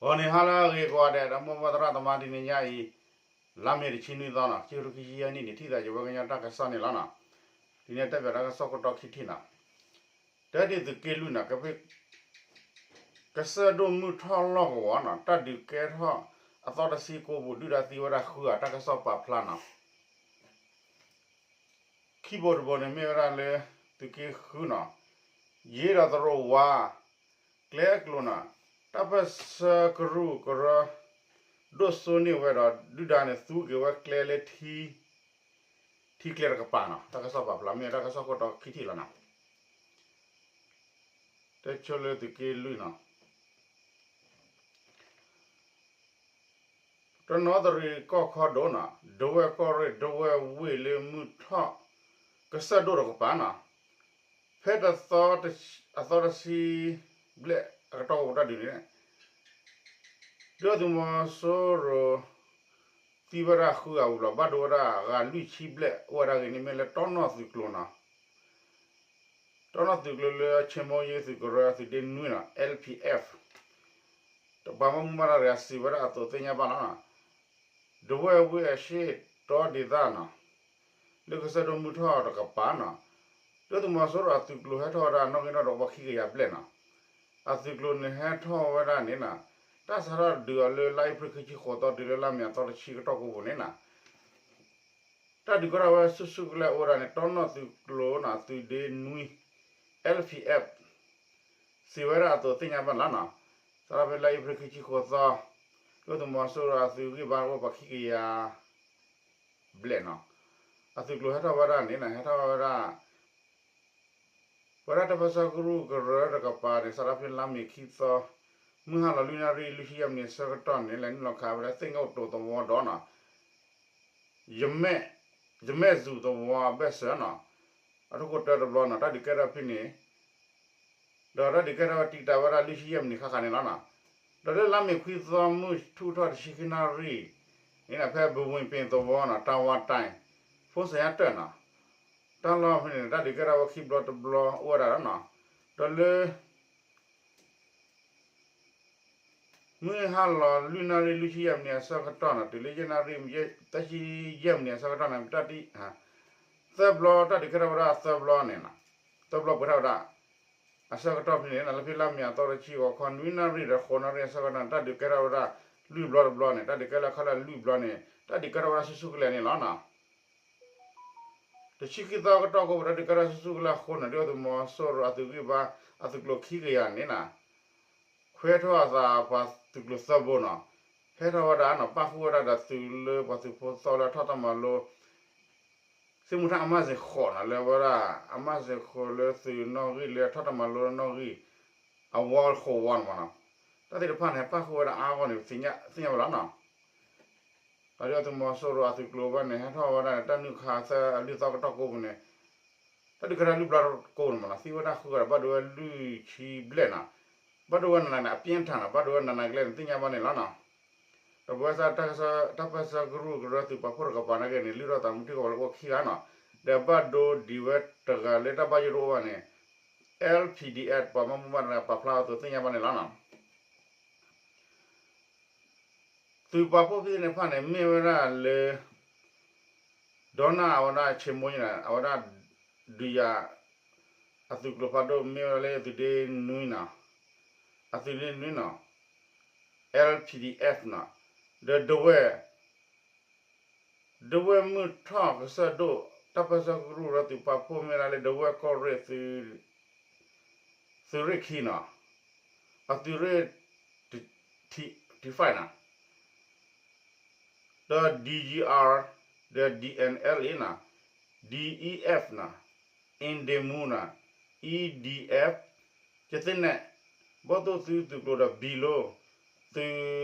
ဂီၤန့ၣ်ဟါလၢအဂ့ၤကိးဂၤဒဲး ဒီးမိၢ်ပၢ်သရၣ်သမါ တနံၤညါအံၤ လါမ့ၤတဆံနွံသီနီၤ ခံကထိခံဆံယဲၢ်နံၣ်န့ၣ် ထံၣ်သးယဝဲကညီတၢ်ကစီၣ်န့ၣ်လီၤနီၤ. ဒ်န့ၣ်တဲဘၣ်တၢ်ကစီၣ်ခိၣ်တီခံထံၣ်နီၤ. တၢ်ဒုးသုးက့လွံၢ်နီၤ ကဖ့ ကစၢၢ်ဒိၣ်မုၢ်ထီၣ်လီၢ်ကဝီၤနီၤ တၢ်ဒုးကဲထီၣ်အသီတဆံကိးပူၤ ဒုၣ်ဒါသံဝဲဒၣ်ဃုဂၤတၢ်ကစီၣ်ပာ်ဖျါနီၤ. ခံဘိတဘိန့ၣ်မ့ၢ်ဝဲဒၣ်လၢ သုးက့ဃုနီၤ ယ့ဒီးသရိာ်ဝါ ကျဲအကျိၤနီၤ တၢ်ပၢၢ်ဆၢကရူၢ်ကရၢ ဒိၣ်စိန့ၢ်ဝဲဒီး ဒုၣ်ဒါန့ၣ်သူက့ၤဝဲကျဲလၢထံ ထံကျဲတကပၤနီၤ တၢ်ကစီၣ်ပာ်ဖျါမ့ၢ်တၢ်ကစီၣ်ခိၣ်တီခံထံၣ်လီၤနီၤ. တၢ်ဆိလၢသုးက့လွံၢ်နီၤ တနီသရံၣ်ကီၢ်ခီဒိၣ်နီၤ ဒဝဲၢ်ကီၢ်ရ့ၣ် ဒဝဲၢ်ဝ့ၢ်လၢမုၢ်ထီၣ် ကစၢၢ်ဒိၣ်တကပၤနီၤ ဖဲတသီ အသီတဆံဘျဲၣ်အကတီၢ်အိၣ်တၢ်ဒုးန့ၣ် ဒုၣ်ဒါသုးမီၤစိရိၤ သံဝဲဒၣ်ဃုဂၤဝံၤဘျီ ဘၣ်ဒိဝဲဒၣ်အဂၤလွံၢ်ဆံဘျဲၣ် အိၣ်ဝဲဒၣ်ဂ့ၤန့ၣ်မ့ၢ်လၢတီနီၢ်သုးကျိၤနီၤ တီနီၢ်သုးကျိၤလၢဆ့မိယ့သုးကရၢအသုးဒ့နွံနီၤ L P F တပှၤမၤမူဘၣ်တၢ်တဂၤစံးဝဲဒၣ်အသိးသ့ၣ်ညါဘၣ်လီၤနီၤ. ဒဝဲၢ်ဝ့ၢ်အရှေ့တောဒေသနီၤ လၢကစၢၢ်ဒိၣ်မုၢ်ထီၣ်တကပၤနီၤ ဒုၣ်ဒါသုးမီၤစိရိၤအသုးကျိၤဟဲထီၣ်ဝဲဒၣ်နီၣ်ဂံၢ်နီၣ်ဒွးပှၤခံကယၤဘျဲၣ်နီၤ အသုးကျိၤန့ၣ်ဟဲထီၣ်ဝဲဒၣ်န့ၣ်နီၤ တၢ်စးထီၣ်ဒုးအီၤလၢလါအ့ဖြ့ၣ်ခံဆံဃိးသီတုၤလၢလါမ့ၤအသီတဆံကတီၢ်ကိးပူၤန့ၣ်နီၤ တၢ်ဒုးကဲထီၣ်ဝဲဆူၣ်ဆူၣ်ကလဲာ်အိၣ်ဝဲဒၣ်န့ၣ် တီနီၢ်သုးကျိၤနီၤ သုးဒ့နွံ L P F စံးဝဲဒၣ်အသိးသ့ၣ်ညါဘၣ်လီၤနီၤ. စးထီၣ်ဖဲလါအ့ဖြ့ၣ်ခံဆံဃိးသီ ဒုၣ်ဒါသုးမီၤစိရိၤအသုးဂံၢ်ဘါအိၣ်ပှၤခံကယၤ ဘျဲၣ်နီၤ အသုးကျိၤဟဲထီၣ်ဝဲဒၣ်န့ၣ်နီၤ ဟဲထီၣ်ဝဲဒၣ် ပဝဲဒၣ်တၢ်ပၢၢ်ဆၢကရူၢ်ကရၢတကပၤန့ၣ် စးထီၣ်ဖဲလါမ့ၤခံသီ မုၢ်ဟါလီၤလွံၢ်နၣ်ရံၣ်လွံၢ်ဆံယဲၢ်မံးနံးအဆၢကတီၢ်န့ၣ် လဲၤနုာ်လီၤခးဝဲဒၣ်သ့ၣ်ကီၣ်တိၤသဝီဒီးနီၤ ယမဲၣ် ယမဲၣ်စူၤသဝီအဘၢၣ်စၢၤနီၤ အထူၣ်ခိၣ်တၢတဘျီနီၤ တၢ်ဒုးကဲထီၣ်ဖဲန့ၣ် ဒီးတၢ်ဒုးကဲထီၣ်ဝဲတံာ်တာ်ဝဲဒၣ်လွံၢ်ဆံယဲၢ်မံးနံးဃၣ်ဃၣ်န့ၣ်လီၤနီၤ. ဒီးလၢလါမ့ၤခွံသီမုၢ်ထူၣ်ထီၣ်တဆံခံနၣ်ရံၣ်န့ၣ်နီၤ ဖဲဘဝ့ၣ်ပ့ၣ်သဝီနီၤ တၢ်ဝါတၢ် ဖိစၢၤယါတၢၢ်နီၤ တၢ်လီၢ်ဖဲန့ၣ် တၢ်ဒုးကဲထီၣ်ဝဲခံဘျီတဘျီအိၣ်ဝဲဒၣ်လီၤနီၤ. ဒီးလၢ မုၢ်ဟါလီၤလွံၢ်နၣ်ရံၣ်လွံၢ်ဆံယဲၢ်မံးနံးအဆၢကတီၢ်နီၤ တုၤလၢယဲၢ်နၣ်ရံၣ် သၢဆံယဲၢ်မံးနံးအဆၢကတီၢ်န့ၣ် တၢ်တံၢ် သၢဘျီတၢ်ဒုးကဲထီၣ်ဝဲဒၣ်သၢဘျီန့ၣ်နီၤ သၢဘျီပှဲၤထီၣ်ဝဲဒၣ် အဆၢကတီၢ်ဖဲန့ၣ်နီၤ လၢဖဲလါမ့ၤအသီတဆံဂီၤခီ နွံနၣ်ရံၣ်ဒီးဃိးနၣ်ရံၣ်အဆၢကတီၢ်န့ၣ် တၢ်ဒုးကဲထီၣ်ဝဲဒၣ်လွံၢ်ဘျီတဘျီန့ၣ် တၢ်ဒုးကဲလၢခီလၢလွံၢ်ဘျီန့ၣ် တၢ်ဒုးကဲထီၣ်ဝဲဒၣ်ဆူၣ်ဆူၣ်ကလဲာ်န့ၣ်လီၤနီၤ. တဆံခံသီကတီၢ်ကိးပူၤ တၢ်ဒုးကဲထီၣ်ဆူၣ်ဆူၣ်ကလဲာ်အဃိန့ၣ် ဒုၣ်ဒါသုးမီၤစိရိၤအသုးဂံၢ်ဘါ အသုးကျိၤခံကယၤန့ၣ်နီၤ ခွဲးထီၣ်အသးပှၤသုးကျိၤသၢဘိနီၤ ဟဲထီၣ်ဝဲဒၣ်နီၤ ပၣ်ဃုာ်ဝဲဒၣ်ဒီးသုးလၢပှၤသုးဖိသီလၢအထီၣ်တၢ်မၤလိ သ့ၣ်မူထၣ်အမၢစ့ၣ်ဃိးနီၤ လၢဝဲဒၣ် အမၢစ့ၣ်ဃိးလၢသုးနီၣ်ဂံၢ်လၢအထီၣ်တၢ်မၤလိနီၣ်ဂံၢ် အဝီဃိးဝီန့ၣ်မးနီၤ တၢ်သ့ၣ်တဖၣ်န့ၣ် ပၣ်ဃုာ်ဝဲဒၣ်အါဂီၢ်န့ၣ် သ့ၣ်ညါဘၣ်လီၤနီၤ. ဒီးဒုၣ်ဒါသုးမီၤစိရိၤအသုးကျိၤဘၣ်န့ၣ် ဟဲထီၣ်ဝဲဒၣ်တၢ်နုာ်ခးသၢလွံၢ်သီကတီၢ်ကိးပူၤန့ၣ် တၢ်ဒုးကဲထီၣ်လွံၢ်ဘျီကိးပူၤန့ၣ်မးနီၤ သံဝဲဒၣ်ဃုဂၤဒီး ဘၣ်ဒိဝဲလွံၢ်ဆံဘျဲၣ်နီၤ ဘၣ်ဒိဝဲနးနးန့ၣ် အပြင်းထန်နီၤ ဘၣ်ဒိဝဲနးနးကျဲန့ၣ် သ့ၣ်ညါဘၣ်န့ၣ်လီၤနီၤ. ဒီးပဝဲစး တၢ်ပၢၢ်ဆၢကရူၢ်ကရၢသုးပာ်ဖှိၣ်တကပၤနာ်က့န့ၣ် လုၢ်ထီၣ်သးမူထံကဝီၤလၢအိၣ်ခံဂၤနီၤ ဒီးဘၣ်ဒိဒံးဝဲတဂၤလၢတၢ်ဘၣ်ယိၣ်တအိၣ်ဘၣ်န့ၣ် L P D F ပှၤမၤမူဘၣ်တဂၤပာ်ဖျါအသိးသ့ၣ်ညါဘၣ်န့ၣ်လီၤနီၤ. သုးပာ်ဖှိၣ်ဖဲန့ၣ်တဖၣ်န့ၣ် မ့ၢ်ဝဲဒၣ်လၢ ဒီနၢ်အဝဲဒၣ်ဆ့မိၢ်န့ၣ် အဝဲဒၣ် ဒုးယၤ အသုးကျိၤဖးဒိၣ်မ့ၢ်ဝဲဒၣ်လၢသုးဒ့နွံနီၤ အသုးဒ့နွံနီၤ L P D F နီၤ ဒီးဒဝဲၢ် ဒဝဲၢ်မုၢ်ထီၣ်ကစၢၢ်ဒိၣ် တၢ်ပၢၢ်ဆၢကရူၢ်ကရၢသုးပာ်ဖှိၣ်မ့ၢ်ဝဲဒၣ်လၢဒဝဲၢ်ကီၢ်ရ့ၣ် သုးရ့ၣ်ခံနီၤ အသုးရ့ၣ် T five နီၤ ဒီး D G R ဒီး D N L A နီၤ D E F နီၤ အ့ဒ့မူနီၤ E D F ကသ့ၣ်နဲၣ် ဘီၣ်သိၣ်သုးသုးကျိၤဒီး ဘံလိ သုး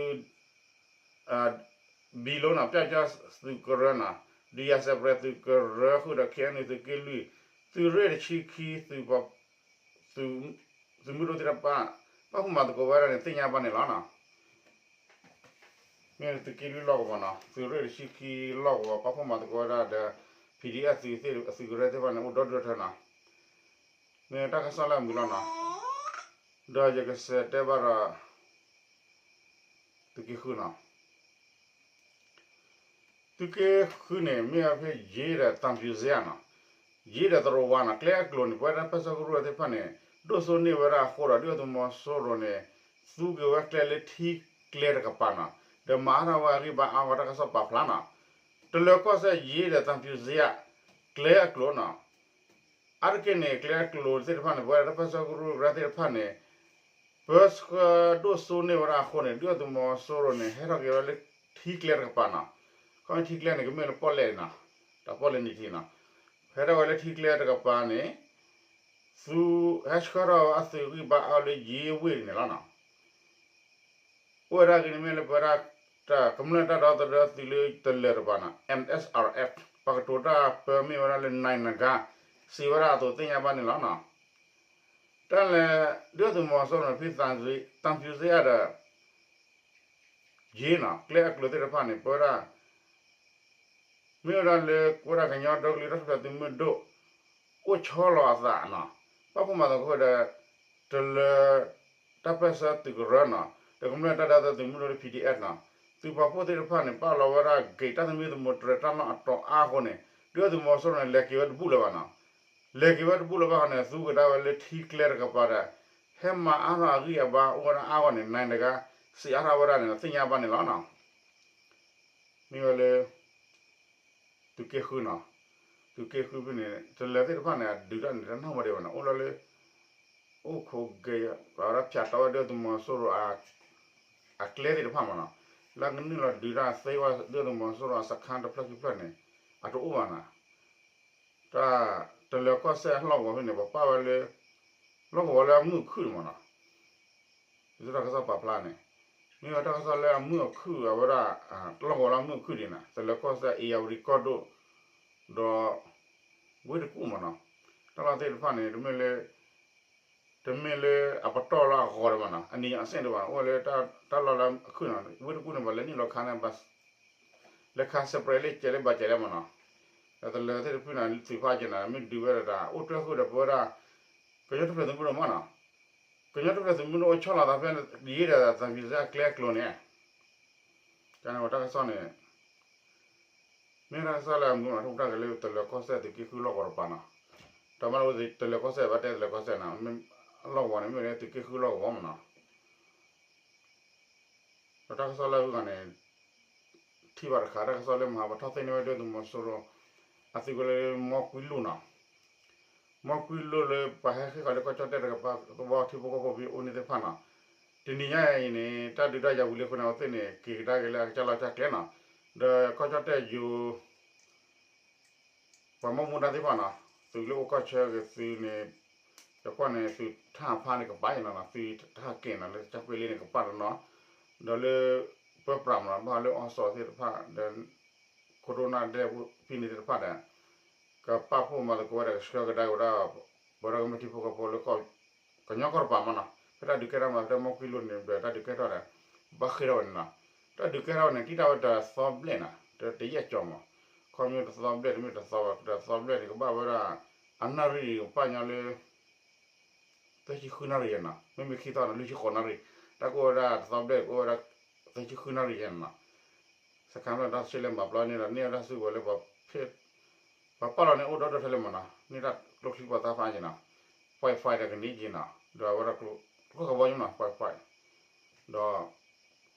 ဘံလိနီၤ ပျီကၠီသုးကရၢနီၤ ဒုးယၤစဲးပြဲးသုးကရၢဃုာ်ဒီး K N U သုးက့လွံၢ် သုးရ့ၣ်တဆံခံ သုးမုၢ်ဒိၣ်သ့ၣ်တဖၣ် ပာ်ဖှိၣ်မၤသကိးဝဲဒၣ်န့ၣ် သ့ၣ်ညါဘၣ်န့ၣ်လီၤနီၤ. မ့ၢ်သုးက့လွံၢ်လီၢ်ကဝီၤနီၤ သုးရ့ၣ်တဆံခံလီၢ်ကဝီၤ ပာ်ဖှိၣ်မၤသကိးဝဲဒၣ်ဒီး P D F သုးသ့ၣ် အသုးကရၢသ့ၣ်တဖၣ်န့ၣ် အိၣ်ဒီဒူၣ်ထၢနီၤ မ့ၢ်တၢ်ကစီၣ်လၢအမုာ်လီၤနီၤ ဒီးယကစးတဲဘၣ်ဒီး သုးက့ဃုနီၤ. သုးက့ဃုန့ၣ် မ့ၢ်ဝဲဖဲယ့ဒီးသံဖြူဇရပ်နီၤ, ယ့ဒီးသရိာ်ဝါနီၤ, ကျဲအကျိၤန့ၣ် ပဝဲဒၣ်တၢ်ပၢဆှၢကရူၢ်သ့ၣ်တဖၣ်န့ၣ် ဒိၣ်စိန့ၢ်ဝဲဒၣ်အဃိဒီး ဒုၣ်ဒါသုးမီၤစိရိၤန့ၣ် သူက့ၤဝဲကျဲလၢထံကျဲတကပၤနီၤ, ဒီးမၤအါထီၣ်ဝဲအဂံၢ်ဘါအါဂီၢ် တၢ်ကစီၣ်ပာ်ဖျါနီၤ. တလၢၤကီၢ်စဲၣ်ယ့ဒီးသံဖြူဇရပ် ကျဲအကျိၤနီၤ. အါတက့ၢ်န့ၣ် ကျဲအကျိၤသ့ၣ်တဖၣ်န့ၣ် ပဝဲဒၣ်တၢ်ပၢဆှၢကရူၢ်ကရၢသ့ၣ်တဖၣ်န့ၣ် ပၢဆှၢဒိၣ်စိန့ၢ်ဝဲဒၣ်အဃိန့ၣ် ဒုၣ်ဒါသုးမီၤစိရိၤန့ၣ် ဟဲထီၣ်က့ၤဝဲလၢထံကျဲတကပၤနီၤ. ခီမ့ၢ်ထံကျဲန့ၣ် ကမ့ၢ်လၢပီၣ်လဲၣ်န့ၣ်နီၤ, တၢ်ပီၣ်လဲၣ်န့ၣ်ထံနီၤ, ဟဲထီၣ်ဝဲလၢထံကျဲတကပၤန့ၣ် သူဟဲဆှၢထီၣ်ဝဲအသုးဂံၢ်ဘါအါလၢယ့ဝ့ၢ်န့ၣ်လီၤနီၤ. အိၣ်ဝဲဒၣ်ဂ့ၤန့ၣ်မ့ၢ်လၢပဝဲဒၣ် ကမျၢၢ်တၢ်ဒီသဒၢသုးလၢတလၢၤတကပၤနီၤ M S R F ပှၤကတိၤတၢ်ပၢမ့ၢ်ဝဲဒၣ်လၢ နံၤနဂါ စံးဝဲဒၣ်အသိးသ့ၣ်ညါဘၣ်န့ၣ်လီၤနီၤ. တၢ်လဲၤ ဒုၣ်ဒါသုးမီၤစိရိၤန့ၣ် ဖဲသံဖြူဇရပ်ဒီး ယ့နီၤ ကျဲအကျိၤသ့ၣ်တဖၣ်န့ၣ် ပဝဲဒၣ် မ့ၢ်ဝဲဒၣ်လၢ ပဝဲဒၣ်ကညီဒီကလုာ်တၢ်ထူၣ်ဖျဲးသုးမုၢ်ဒိၣ် အိၣ်ဆီလီၤအသးနီၤ, ပာ်ဖှိၣ်မၤသကိးဒီး တလၢၤ တၢ်ပၢဆှၢသုးကရၢနီၤ, ဒီးကမျၢၢ်တၢ်ဒီသဒၢသုးမုၢ်ဒိၣ်လၢ P D F နီၤ, သုးပာ်ဖှိၣ်သ့ၣ်တဖၣ်န့ၣ် ပာ်လီၤဝဲဒၣ် gate တၢ်သမံသမိးတြဲၤတၢ်လီၢ်အတီၤအါအဃိန့ၣ် ဒုၣ်ဒါသုးမီၤစိရိၤန့ၣ် လဲၤက့ၤဝဲတဘူၣ်လၢၤဘၣ်နီၤ. လဲၤက့ၤဝဲတဘူၣ်လၢၤဘၣ်အဃိန့ၣ် သူကဒါဝဲလၢထံကျဲတကပၤဒီး ဟဲမၤအါထီၣ်အဂံၢ်အဘါအိၣ်ဝဲဒၣ်အါဂီၢ်န့ၣ် နံၤနဂါ စံးအါထီၣ်ဝဲဒၣ်န့ၣ် သ့ၣ်ညါဘၣ်န့ၣ်လီၤနီၤ. မ့ၢ်ဝဲလၢ သုးက့ဃုနီၤ, သုးက့ဃုဖဲန့ၣ် တလၢၤသ့ၣ်တဖၣ်န့ၣ် အဒုးတၢ်န့ၣ် တနီၣ်မဒဲးဘၣ်နီၤ, အိၣ်လီၤလၢ အိၣ်ခိးက့ၤ အဝဲဒၣ်ဖၠးတီဝဲဒၣ်သုးမီၤစိရိၤ အကျဲသ့ၣ်တဖၣ်မးနီၤ, လၢကနုာ်လီၤဒုးတၢ်သ့ဝဲဒၣ်သုးမီၤစိရိၤအစခါတဖျၢၣ်ခံဖျၢၣ်န့ၣ် အတအိၣ်ဘၣ်နီၤ. တၢ် တလၢၤကီၢ်စဲၣ်အလီၢ်ကဝီၤဖဲန့ၣ် ပပာ်ဝဲလၢ လီၢ်ကဝီၤလၢအမုၢ်အခုၣ်န့ၣ်မးနီၤ, ဒ်သိးတၢ်ကစီၣ်ပာ်ဖျါန့ၣ် မ့ၢ်ဝဲတၢ်ကစီၣ်လၢအမုၢ်အခုၣ်အဝဲဒၣ် လီၢ်ကဝီၤလၢအမုၢ်အခုၣ်ဒံးနီၤ, တလၢၤကီၢ်စဲၣ် အ့ယၤဝတံကီၢ်ဒိၣ် ဒီး ဝ့ၢ်တကူၣ်မးနီၤ, တၢ်လီၢ်သ့ၣ်တဖၣ်န့ၣ် တမ့ၢ်လၢ တမ့ၢ်လၢအပတီၢ်လၢအဂီၤဒံးဘၣ်နီၤ, အနံၤအဆ့ၣ်ဒံးဘၣ်နီၤ, အိၣ်ဝဲလၢတၢ်လီၢ်လၢအခုၣ်နီၤ, ဝ့ၢ်တကူၣ်န့ၣ် ပှၤလဲၤနုာ်လီၤခါန့ၣ် လဲၤခါ separate လၢကဲးလၢဘၣ်ကဲးလၢမးနီၤ, ဒီးတလၢၤသ့ၣ်တဖုန့ၣ် သုးဖးကဲးနီၤ, မ့ၢ်ဒုးဝဲဒၣ် အိၣ်တြဲၤဃုာ်ဒီးပဝဲဒၣ် ကညီတဖျၢၣ်သုးမုၢ်ဒိၣ်မးနီၤ, ကညီတဖျၢၣ်သုးမုၢ်ဒိၣ်အိၣ်ဆီလီၤသးဖဲ ယ့ဒီးသံဖြူဇရပ်အကျဲအကျိၤန့ၣ် ကန့ၣ်ဝဲတၢ်ကစီၣ်န့ၣ် မ့ၢ်တၢ်ကစီၣ်လၢအမုာ်မး ထူၣ်တၢ်က့ၤလၢတလၢၤကီၢ်စဲၣ်သုးက့ဃုလီၢ်ကဝီၤတပၤနီၤ, တၢ်မၤလၢတလၢၤကီၢ်စဲၣ် ဘၣ်တဲတလၢၤကီၢ်စဲၣ်နီၤ, လီၢ်ကဝီၤန့ၣ် မ့ၢ်ဝဲသုးက့ဃုလီၢ်ကဝီၤမးနီၤ, ဒီးတၢ်ကစီၣ်လၢအဂုၤဂၤန့ၣ် ထံၣ်ဘၣ်တခါ တၢ်ကစီၣ်လၢမဟါပထီၣ်သ့ၣ်န့ၢ်ဝဲဒၣ်သုးမီၤစိရိၤ အသုးကလၢမီၢ်ကွံလိၣ်နီၤ, မီၢ်ကွံလိၣ်လၢပှၤဟဲဃ့ၢ်ဃီၤလၢကီၢ်ကၠီၣ်တဲၣ်တကပၤ သဝီထံဖိကီၢ်ဖိဖဲအိၣ်န့ၣ်သ့ၣ်တဖၣ်နီၤ, တနံၤညါအံၤန့ၣ် တၢ်ဒုးတၢ်ယၤဝံၤလံအဃိန့ၣ် အဝဲသ့ၣ်န့ၣ် က့ၤကဒါက့ၤလၢအကစၢ်လီၢ်ကစၢ်ကျဲနီၤ, ဒီးကီၢ်ကၠီၣ်တဲၣ်ယိၤ ပှၤမူဒါသ့ၣ်တဖၣ်နီၤ, သုးလၢအိၣ်ကီၢ်ဆၢက့ၤသုးန့ၣ် ယကွၢ်န့ၣ် သုးထၣ်ဖးန့ၣ်ကပၤနီၤ, သုးထၣ်က့ၤနီၤ လၢကၠီၣ်ပ့လ့န့ၣ်ကပၤတနီၤ, ဒီးလၢ ပၢပြးမးနီၤ ဘၣ်လၢအီစီသ့ၣ်တဖၣ်ဒီး ခိၣ်ဒိၣ်နၢ်ဒဲးဖဲန့ၣ်သ့ၣ်တဖၣ်ဒီး ကပာ်ဖှိၣ်မၤသကိးဝဲဒီးကဆှၢကဒါက့ၤဝဲဒၣ် ပဝဲဒၣ်ကမျၢၢ်ထံဖိကီၢ်ဖိလၢ ကညီကီၢ်တပၤမးနီၤ, ဖဲတၢ်ဒုးကဲထီၣ်မး ဖဲမီၢ်ကွံလိၣ်န့ၣ် ဒီးတၢ်ဒုးကဲထီၣ်ဒီး ဘၣ်ဃ့ၢ်ထီၣ်ဝဲန့ၣ်နီၤ, တၢ်ဒုးကဲထီၣ်န့ၣ် တံၢ်တၢ်ဝဲတသီဘျဲၣ်နီၤ, တယဲၢ်ကၠီမး, ခီမ့ၢ်တသီဘျဲၣ်တမ့ၢ်တသီဘၣ် တသီဘျဲၣ်န့ၣ် ကဘၣ်ဝဲဒၣ် အနၣ်ရံၣ်ကပာ်ညီလၢ သၢဆံဃုနၣ်ရံၣ်ယဲနီၤ, မ့မ့ၢ်ခံသီန့ၣ် လွံၢ်ဆံဃိးနၣ်ရံၣ်, တၢ်ကအိၣ်ဝဲဒၣ်တသီဘျဲၣ် ကအိၣ်ဝဲဒၣ် သၢဆံဃုနၣ်ရံၣ်ယဲနီၤ, စခါဖျၢၣ်တၢ်ဆဲးလဲၤမၤပျီန့ၣ်ဒီး န့ၢ်ဝဲဒၣ်စုကဝဲၤလၢပှၤ ပှၤပာ်လီၤန့ၣ်အိၣ်ဒီဒိၣ်ထဲလဲၣ်မးနီၤ, န့ၢ်တၢ်ကျိချံပှၤသၣ်ဖးယဲနီၤ, ပှဲၤဖးဒီးကန့ၢ်က့ၤနီၤ, ဒီးအဝဲဒၣ်ကျိဃဘီယဲနီၤ ပှဲၤဖး, ဒီး ကျိဖးဒိၣ်သ့ၣ်တဖၣ်တက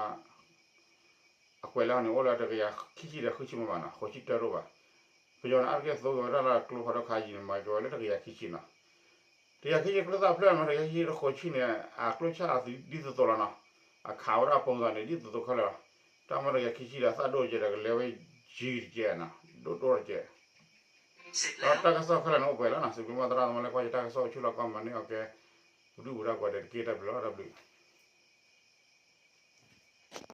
ယၤခံဆံဃုဆံမမ အကွဲးလၢန့ၣ် အိၣ်လၢတကယၤခံဆံဒီးဃုဆံမမနီၤ, ဃိးဆံတၢ်ဒိၣ်ဘၣ်. ပယီၤန့ၣ် အါတက့ၢ်သိက့ၤဝဲဒၣ်လၢကျိဖးဒိၣ်ခါယံၤန့ၣ် မၤက့ၤဝဲလၢတကယၤခံဆံနီၤ. တကယၤခံဆံကျိသၣ်ဖျၢၣ်မး တကယၤခံဆံဒီးဃိးဆံန့ၣ် အကျိဆၣ်အသုးဒ်သိးသိးလီၤနီၤ. အခးဝဲဒၣ်အပိစၢၤန့ၣ် ဒ်သိးသိးခဲလၢာ်လီၤ. တၢ်မ့ၢ်တကယၤခံဆံဒီးသၣ်ဒိၣ်ကဲဒီး ကလဲၤဝဲယံၤတကဲနီၤ, ဒိၣ်ဒိၣ်တကဲ. ဒီးတၢ်ကစီၣ်ခဲလၢာ်န့ၣ်အိၣ်ပှဲၤလီၤနီၤ. စံးဘျုးမီၢ်သရၣ်သမါလၢကွၢ်ယတၢ်ကစီၣ်အိၣ်ဆူၣ်လီၤကွၢ်မၤန့ၢ်အီၤကဲ ပဒုၣ်ပဒါကိးဂၤဒဲးတက့ၢ်. တၢ်ဘျုးလီၤ တၢ်ဘျုး.